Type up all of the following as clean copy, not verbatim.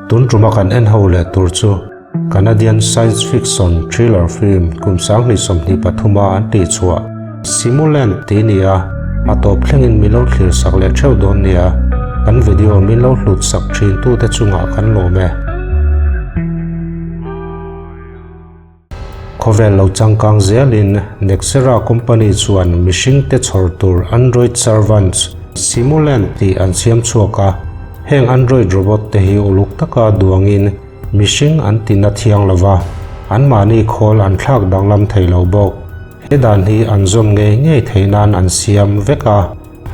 Tun tuma kan en ho leh tur chu Canadian science fiction thriller film kum 2023 a an tih chhuah Simulant tih a ni a, a tawp thlengin min lo thlir sak leh theuh dawn nia, kan video min lo hlut sak thin tute chungah kan lawm e. Khawvel lo changkang zelin Nexera company chuan mihringte chhawr tur Android Servants, Simulant tih an siam chhuak a, heng Android robot te hi uluk taka duangin mihring an tina thiang lova, anmahni khawl an thlak danglam thei lo bawk. He dan hi an zawm ngei ngei theih nan an siam vek a.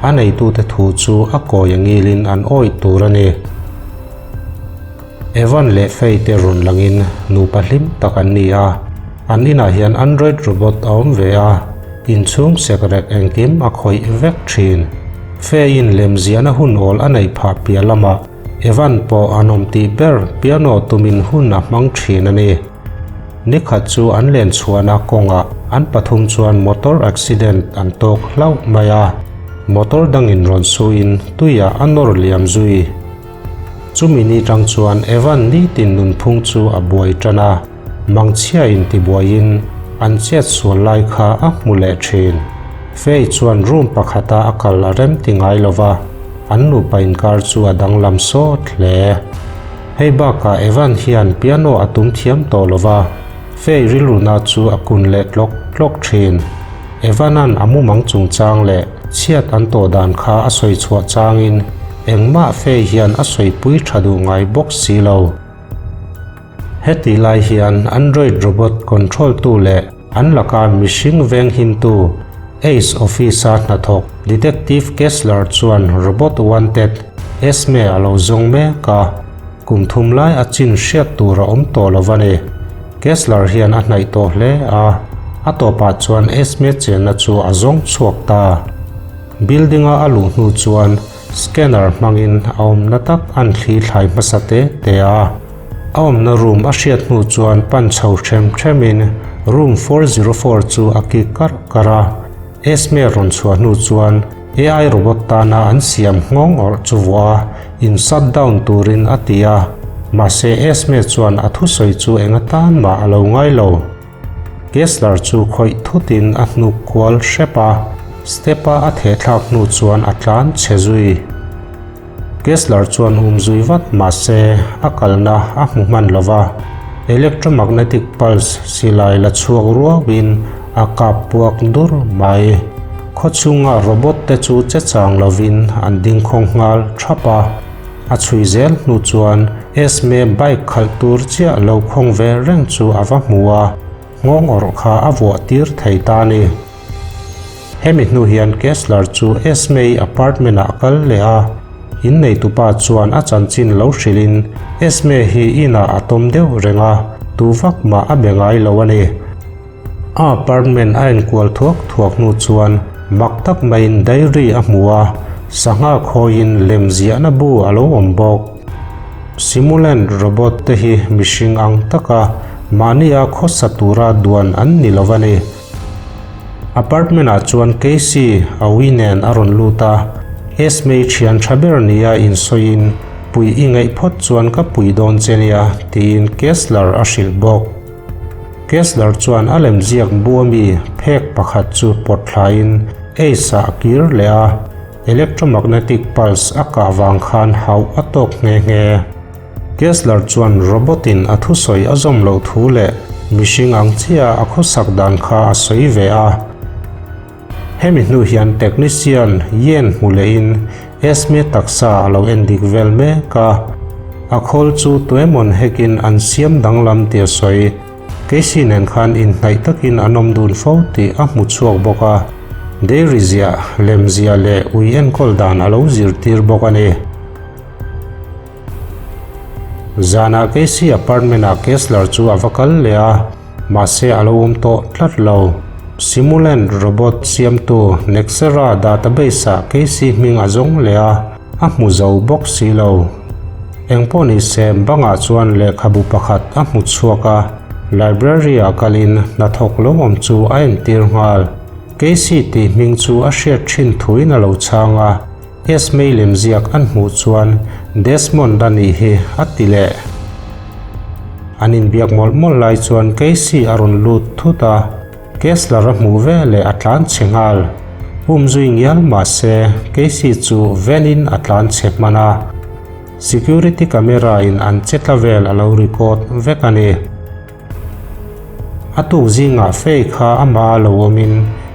A neitute thu chu a kawi a ngilin an awih tur a ni. Evan leh Faye te rawn langin nupa hlim tak an ni a, an inah hian Android robot a awm ve a, inchhung sekrek engkim a khawih vek thin. Faye-in lemziahna hun awl a neih phah piah lamah Evan pawh an awm tih ber piano tumin hun a hmang thin a ni. Nikhat chu an len chhuahna kawngah an pathum chuan motor accident an tawk hlauh mai a, motor dangin rawn suin tuiah a nawr liam zui. Chumi ni tang chuan Evan nitin nunphung chu a buai tan a, mangchhia in tibuaiin an chet sual lai kha a hmu leh thin. Faye chuan room pakhata a kal a rem ti ngai lova, an nupa inkar chu a danglam sawt hle. Hei bakah Evan hian piano a tum thiam tawh lo va, Faye rilruna chu a kun leh tlawk tlawk thin. Evan-a'n a mumang chungchang leh chhiat an tawh dan kha a sawi chhuah changin engmah Faye hian a sawipui tha duh ngai bawk si lo. Heti lai hian Android robot control tu leh an laka mihring venghimtu Ace Office-a hnathawk Detective Kessler chuan robot wanted Esme a lo zawng mek a, kum thum lai a chin hriat tur a awm tawh lo a ni. Kessler hian a hnaih tawh hle a, a tawpah chuan Esme chenna chu a zawng chhuak ta. Building-a a luh hnu chuan Scanner hmangin a awmna tak an thli thlai hmasa te te a. A awmna room a hriat hnu chuan pan chho them themin room 404 chu a kik karh karh a. Esme rawn chhuah hnu chuan AI robot tana an siam nghawng awrh chu vuah a, in shut down turin a ti a. Mahse Esme chuan a thusawi chu eng atan mah a lo ngai lo. Kessler chu khawih thutin a hnuk kual hrep a, step-a a thehthlak hnu chuan a tlan chhe zui. Kessler chuan um zui vat mah se a kalna a hmu hman lo va, electromagnetic pulse silai la chhuak ruauin a kap puak dur mai. Khawchhunga robot te chu che chang lovin an ding khawng nghal thap a. A chhui zel hnu chuan Esme bike khalh tur chiah lo khawng ve reng chu a va hmu a, nghawng awrh kha a vuah tir thei ta a ni. Hemi hnu hian Kessler chu Esme-i apartment ah kal leh a, inneitupa chuan a chanchin lo hrilhin Esme hi inah a tawm deuh reng a, tu vak mah a be ngai lo a ni. A apartment a enkual thuak thuak hnu chuan mak tak maiin diary a hmu a, sangha khawiin lem ziahna bu a lo awm bawk. Simulant robot te hi mihring ang taka mahnia khawsa tura duan an ni lo a ni. Apartment ah chuan Casey a ui nen a rawn lut a, Esmei thian tha ber nia insawiin pui i ngaih phawt chuan ka pui dawn che nia tiin Kessler a hrilh bawk. Kessler chuan a lemziak bu ami phek pakhat chu pawt thlaiin Ace ah a kir leh a, electromagnetic pulse a kah vang khan hauh a tawk nghe nghe. Kessler chuan robot in a thusawi a zawm loh thu leh mihring ang chiah a khawsak dan kha a sawi ve a. Hemi hnu hian technician Yen hmu lehin Esme taksa a lo en dik vel mek a, a khawl chu tuemawn hekin an siam danglam tih a sawi. Casey nen khan inhnaih takin an awm dun fo tih a hmu chhuak bawk a, dairy ziah, lemziah leh ui enkawl dan a lo zirtir bawk a ni. Zanah Casey apartment-ah Kessler chu a va kal leh a, mahse a lo awm tawh tlat lo. Simulant robot siamtu Nexera database-ah Casey hming a zawng leh a, a hmu zo bawk si lo. Engpawh ni se bangah chuan lehkhabu pakhat a hmu chhuak a, library-ah kalin hnathawk lo awm chu a entir nghal. Casey tih hming chu a hriat thin thuin a lo chhang a, Esmei lemziak an hmuh chuan Desmond a nih hi a ti leh. An inbiak mawlh mawlh lai chuan Casey a rawn lut thut a, Kessler a hmuh ve leh a tlan chhe nghal. Um zui ngial mah se Casey chu van-in a tlan chhe hman a. Security camera in an che tla vel a lo record vek a ni. A tuk zingah Faye kha amah a lo awmin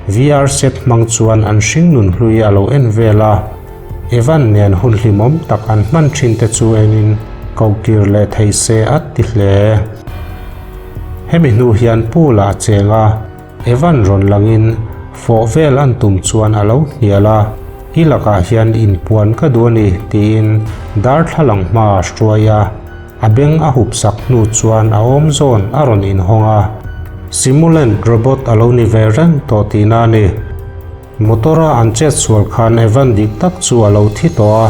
VR set hmang chuan an hringnun hlui a lo en vel a. Evan nen hun hlimawm tak an hman thin te chu enin kohkir leh thei se a ti hle. Hemi hnu hian pool ah a cheng a, Evan rawn langin fawh vel an tum chuan a lo hnial a, I lakah hian inpuan ka duh a ni tiin darthlalang hma a hruai a. A beng a hup sak hnu chuan a awm zawn a rawn inhawng a, Simulant robot a lo ni ve reng tawh tihna a ni. Motor a an chet sual khan Evan dik tak chu a lo thi tawh a,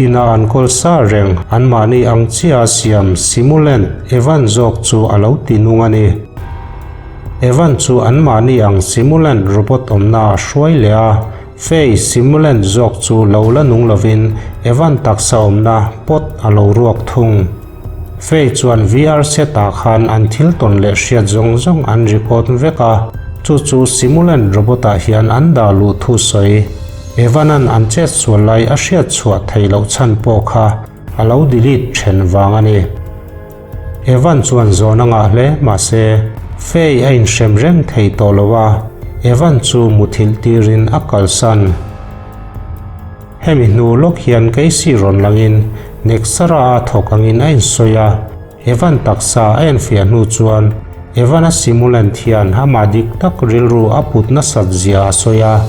inah an kawl sa reng anmahni ang chiah a siam Simulant Evan zawk chu a lo ti nung a ni. Evan chu anmahni ang Simulant robot awmna a hruai leh a, Faye Simulant zawk chu lo la nung lovin Evan taksa awmna pot a lo ruak thung. Faye chuan VR set ah khan an thil tawn leh hriat zawng zawng an record vek a, chu chu Simulant robot ah hian an dah luh thu sawi. Evan-a'n an chet sual lai a hriat chhuah theih loh chhan pawh kha a lo delete then vang a ni. Evan chuan zawn a ngah hle mahse Faye a inhrem reng thei tawh lo a, Evan chu muthilh tirin a kalsan. Hemi hnu lawk hian Casey rawn langin Nexara a thawk angin a insawi a, Evan taksa a enfiah hnu chuan Evan-a simulant hian amah dik tak rilru a put nasat zia a sawi a.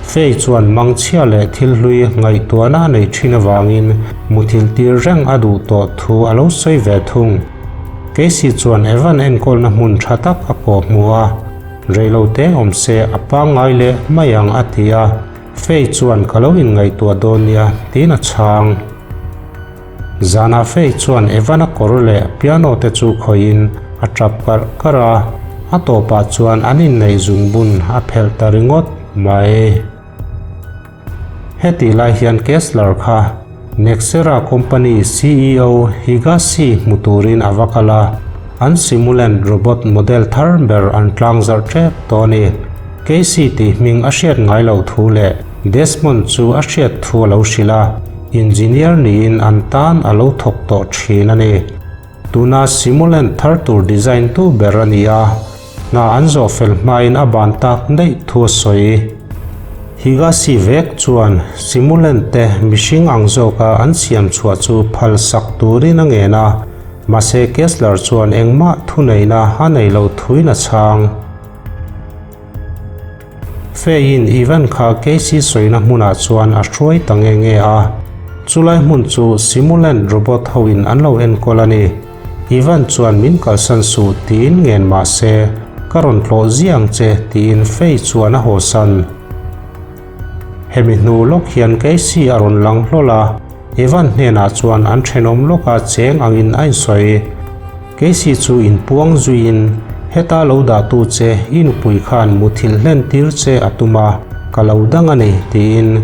Faye chuan mangchhia leh thil hlui ngaihtuahna a neih thin avangin muthilh tir reng a duh tawh thu a lo sawi ve thung. Casey chuan Evan enkawlna hmun tha tak a kawh hmu a, Reilote awm se a pangngai leh mai ang a ti a, Faye chuan ka lo inngaihtuah dawn nia tiin a chhang. Zanah Faye chuan Evan-a kawr leh piano te chu khawihin a tap karh karh a, a tawpah chuan an inneih zungbun a phelh ta ringawt mai. Hetih lai hian Kessler kha Nexera company ceo Higashi hmu turin a va kal a, an simulant robot model thar ber an tlangzarh tep tawh a ni. Casey tih hming a hriat ngai loh thu leh Desmond chu a hriat thu a lo hrilh a. Engineer niin an tan a lo thawk tawh thin a ni. Tuna Simulant thar tur design tu ber a ni a, hna an zawh fel hmain a ban tak daih thu a sawi. Higashi vek chuan Simulant te mihring ang zawka an siam chhuah chu phal sak turin a ngen a, mahse Kessler chuan engmah thuneihna a nei lo thuin a chhang. Faye-in Ivan kha Casey sawina hmunah chuan a hruai ta nge nge a. Chulai hmun chu Simulant robot hoin an lo enkawl a ni. Ivan chuan min kalsan suh tiin ngen mah se, ka rawn tlawh ziang che tiin Faye chuan a hawsan. Hemi hnu lawk hian Casey a rawn lang hlawl a. Evan hnenah chuan an thenawm lawka cheng angin a insawi. Casey chu inpuang zuiin, Heta lo dahtu che i nupui khan muthilh hlen tir che a tum a, ka lo dang a ni, tiin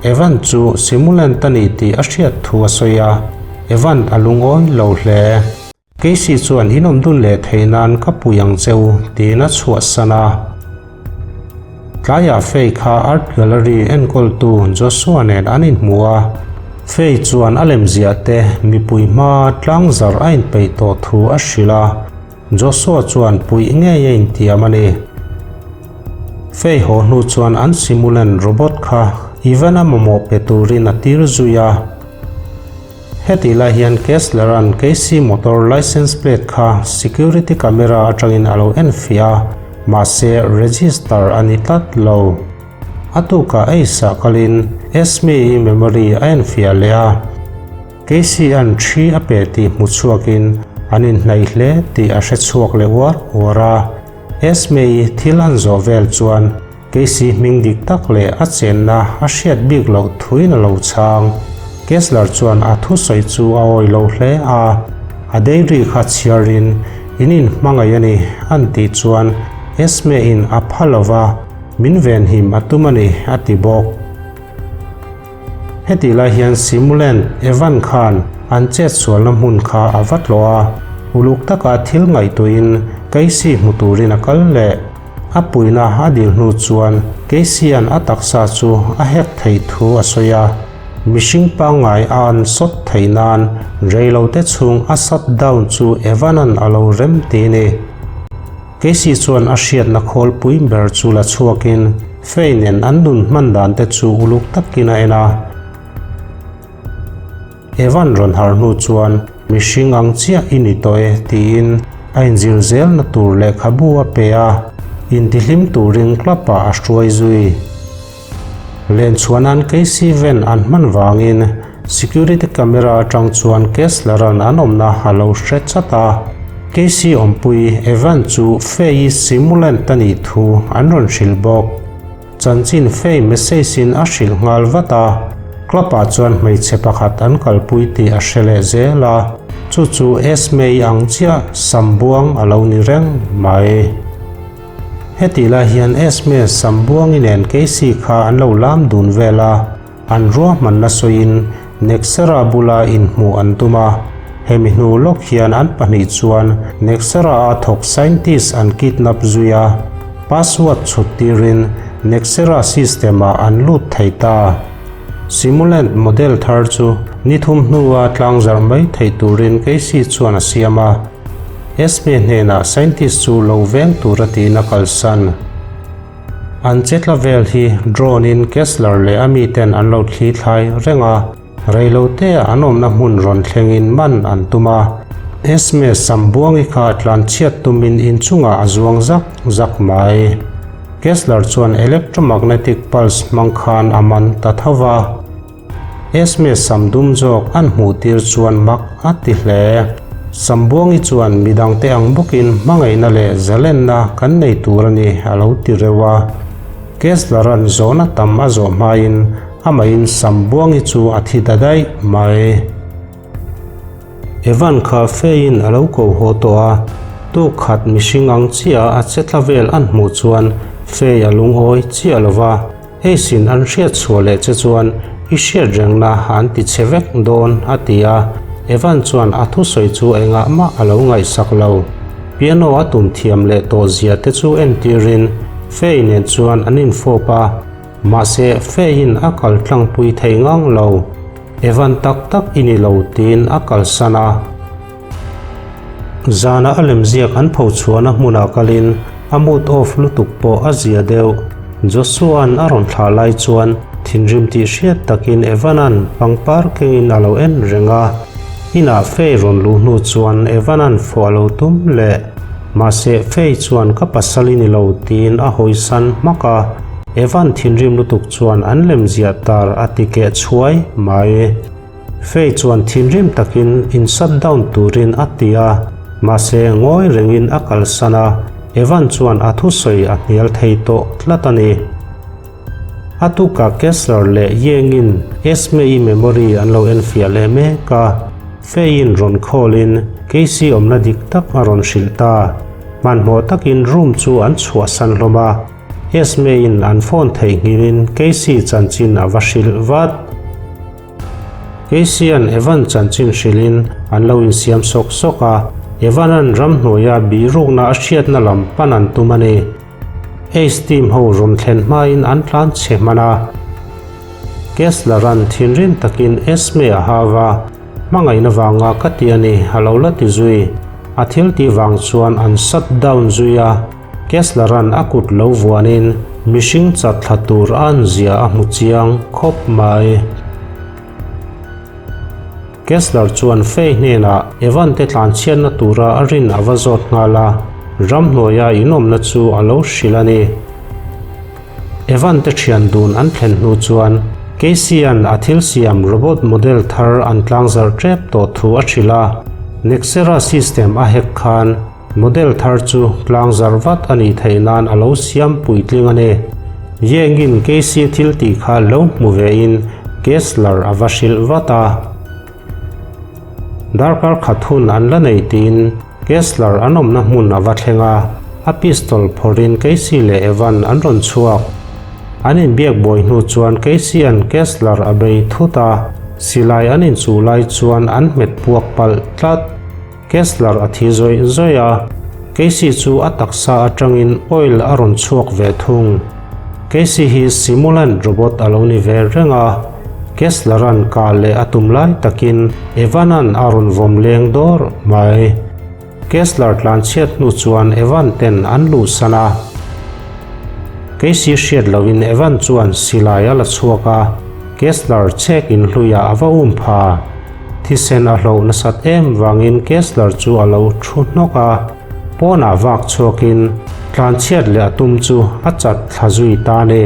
Evan chu simulant a ni tih a hriat thu a sawi a. Evan a lungawi lo hle. Casey chuan in awm dun leh theih nan ka pui ang che u, tiin a chhuahsan a. Tlaiah Faye kha Art Gallery enkawltu Joshua nen an inhmu a, Faye chuan a lemziah te mipui hma tlangzar a inpeih tawh thu a hrilh a, Joshua chuan puih ngei a intiam a ni. Faye haw hnu chuan an simulant robot kha Ivan-a mamawh pe turin a tir zui a. Hetih lai hian Kessler-a'n Casey motor licence plate kha security camera atangin a lo enfiah a, mahse register a ni tlat lo. A tukah Ace-ah kalin Esme-i memory a enfiah leh a. Casey-a'n thi a pe tih hmu chhuakin an inhnaih hle tih a hre chhuak leh uar uar a. Esme-i thil an zawh vel chuan Casey hming dik tak leh a chenna a hriat bik loh thuin a lo chhang. Kessler chuan a thusawi chu a awi lo hle a, a diary kha chhiarin in inhmangaih a ni an tih chuan Esme-in a pha lo va. Min venhim a tum a ni, a ti bawk. Hetih lai hian Simulant Evan khan an chetsualna hmun kha a va tlawh a, uluk taka thil ngaihtuahin Casey hmu turin a kal leh. A puihna a dil hnu chuan Casey-a'n a taksa chu a hek theih thu a sawi a, mihring pangngai a an sawt theih nan reilote chhung a shut down chu Evan-a'n a lo rem ti a ni. Casey chuan a hriatna khawlpui ber chu la chhuakin Faye nen an nun hman dan te chu uluk takin a en a. Evan rawn har hnu chuan mihring ang chiah i ni tawh e tiin a inzir zelna tur lehkhabu a pe a, intihlim turin club-ah a hruai zui. Lenchhuanan Casey van an hman vangin security camera atang chuan Kessler-a'n an awmna a lo hre chat a. Casey awmpui Evan chu Faye-i simulant a nih thu an rawn hrilh bawk. Chanchin Faye message-in a hrilh nghal vat a, club-ah chuan hmeichhe pakhat an kalpui tih a hre leh zel a, chu chu Esme-i ang chiah sambuang a lo ni reng mai. Hetih lai hian Esme Sambuangi nen Casey kha an lo lam dun vel a, an ruahmanna sawiin Nexera bula inhmuh an tum a. Hemi hnu lawk hian an pahnih chuan Nexera-a thawk scientist an kidnap zui a, password chhut tirin Nexera system-ah an lut thei ta. Simulant model thar chu ni thum hnua tlangzarh mai theih turin Casey chuan a siam a. Esme hnenah scientist chu lo veng tura tiin a kalsan. An chetla vel hi drone in Kessler leh a miten an lo thli thlai reng a, reilotea an awmna hmun rawn thlengin man an tum a. Esme Sambuangi kha tlanchhiat tumin inchungah a zuang zak zak mai. Kessler chuan electromagnetic pulse hmang khan a man ta tho va. Esme sam dum zawk an hmuh tir chuan mak a ti hle. Sambuangi chuan midangte ang bawkin hmangaihna leh zalenna kan nei tur a ni a lo ti reuh a. Kessler-a'n zawhna tam a zawh hmain amahin Sambuangi chu a thi ta daih mai. Evan kha Faye-in a lo ko haw tawh a, tuk khat mihring ang chiah a che tla vel an hmuh chuan Faye a lungawi chiah lo va, Ace-in an hriat chhuah leh che chuan i hriat rengna an ti che vek dawn a ti a, Evan chuan a thusawi chu engah mah a lo ngaihsak lo. Piano a tum thiam leh tawh zia te chu entirin Faye nen chuan an infawp a, mahse Faye-in a kal tlangpui thei ngang lo. Evan tak tak i ni lo tiin a kalsan a. Zana a lemziak an pho chhuahna hmunah kalin a mood off lutuk pawh a zia deuh. Joshua-a'n a rawn thlah lai chuan thinrim tih hriat takin Evan-a'n pangpar kengin a lo en reng a. Inah Faye rawn luh hnu chuan Evan-a'n fawh a lo tum leh. Mahse Faye chuan ka pasal i ni lo tiin a hawisan hmak a. Evan thinrim lutuk chuan an lemziah tar a ti keh chhuai mai. Faye chuan thinrim takin in shut down turin a ti a, mahse ngawi rengin a kalsan a, Evan chuan a thusawi a hnial thei tawh tlat a ni. A tukah Kessler leh Yeng-in Esme-i memory an lo enfiah leh mek a, Faye-in rawn call-in Casey awmna dik tak a rawn hrilh ta. Hmanhmawh takin room chu an chhuahsan hlawm a. Esme-in an phone theihnghilhin Casey chanchin a va hrilh vat. Casey-a'n Evan chanchin hrilhin an lo insiam sawk sawk a, Evan-a'n ramhnuaia bihrukna a hriatna lam pan an tum a ni. Ace team ho rawn thlen hmain an tlan chhe hman a. Kessler-a'n thinrim takin Esme a hau a, Hmangaihna vanga ka ti a ni, a lo la ti zui. A thil tih vang chuan an shut down zui a. Kessler-a'n a kut lo vuanin mihring chat thla tur a an zia a hmu chiang khawp mai. Kessler chuan Faye hnenah Evan te tlanchhiatna tura a rin a va zawt nghal a, ramhnuaia inawmna chu a lo hrilh a ni. Evan te thian dun an thlen hnu chuan Casey-a'n a thil siam robot model thar an tlangzarh tep tawh thu a hrilh a, Nexera system a hack khan Model thar chu tlang zarh vat a nih theih nan a lo siam puitling a ni. Yengin Casey thil tih kha lo hmu vein Kessler a va hrilh vat a. Darkar khat hun an la nei tiin Kessler an awmna hmun a va thleng a. A pistol phawrhin Casey leh Evan an rawn chhuak. An inbiak buai hnu chuan Casey-a'n Kessler a bei thut a, silai an inchuh lai chuan an hmet puak palh tlat. Kessler a thi zawih zawih a, Casey chu a taksa atangin oil a rawn chhuak ve thung. Casey hi simulant robot a lo ni ve reng a, Kessler-a'n kah leh a tum lai takin Evan-a'n a rawn vawm leng dawr mai. Kessler tlanchhiat hnu chuan Evan ten an luhsan a. Casey hriat loin Evan chuan silai a la chhuak a, Kessler chek inhluiah a va um pha. Thisen a hloh nasat em vangin Kessler chu a lo thu hnawk a, pawnah vak chhuakin tlanchhiat leh a tum chu a chat thla zui ta ni.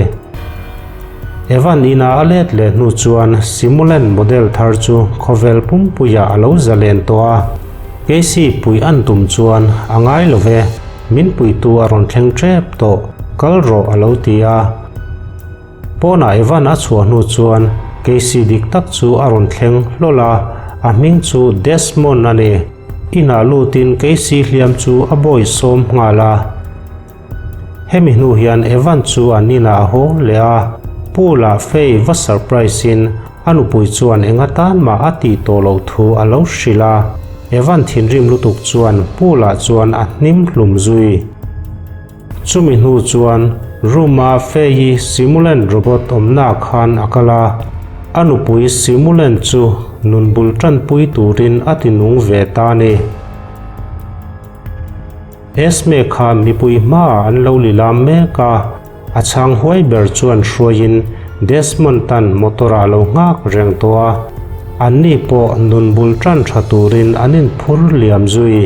Evan ina a let leh hnu chuan Simulant model thar chu khawvel pumpuiah a lo zalen tawh a, Casey pui an tum chuan a ngai lo ve, min puitu a rawn thleng tep tawh, kal rawh a lo ti a. Pawnah Evan a chhuah hnu chuan Casey dik tak chu a rawn thleng hlawl a, a hming chu Desmond a ni. Inah lutin Casey hliam chu a bawi sawm nghal a. Hemi hnu hian Evan chu an inah a haw leh a, Pool ah Faye va surprise in a nupui chuan eng atan mah a tih tawh loh thu a lo hrilh a, Evan thinrim lutuk chuan Pool ah chuan a hnim hlum zui. Chumi hnu chuan room-a Faye-i simulant robot awmnaah khan a kal a, a nupui simulant chu nun bul tanpui turin a ti nung ve ta a ni. Esme kha mipui hmaah an lo lilam mek a, a chhang huai ber chuan hruaiin Desmond tan motor-ah a lo nghak reng tawh a, anni pawh nun bul tan tha turin an inphur liam zui.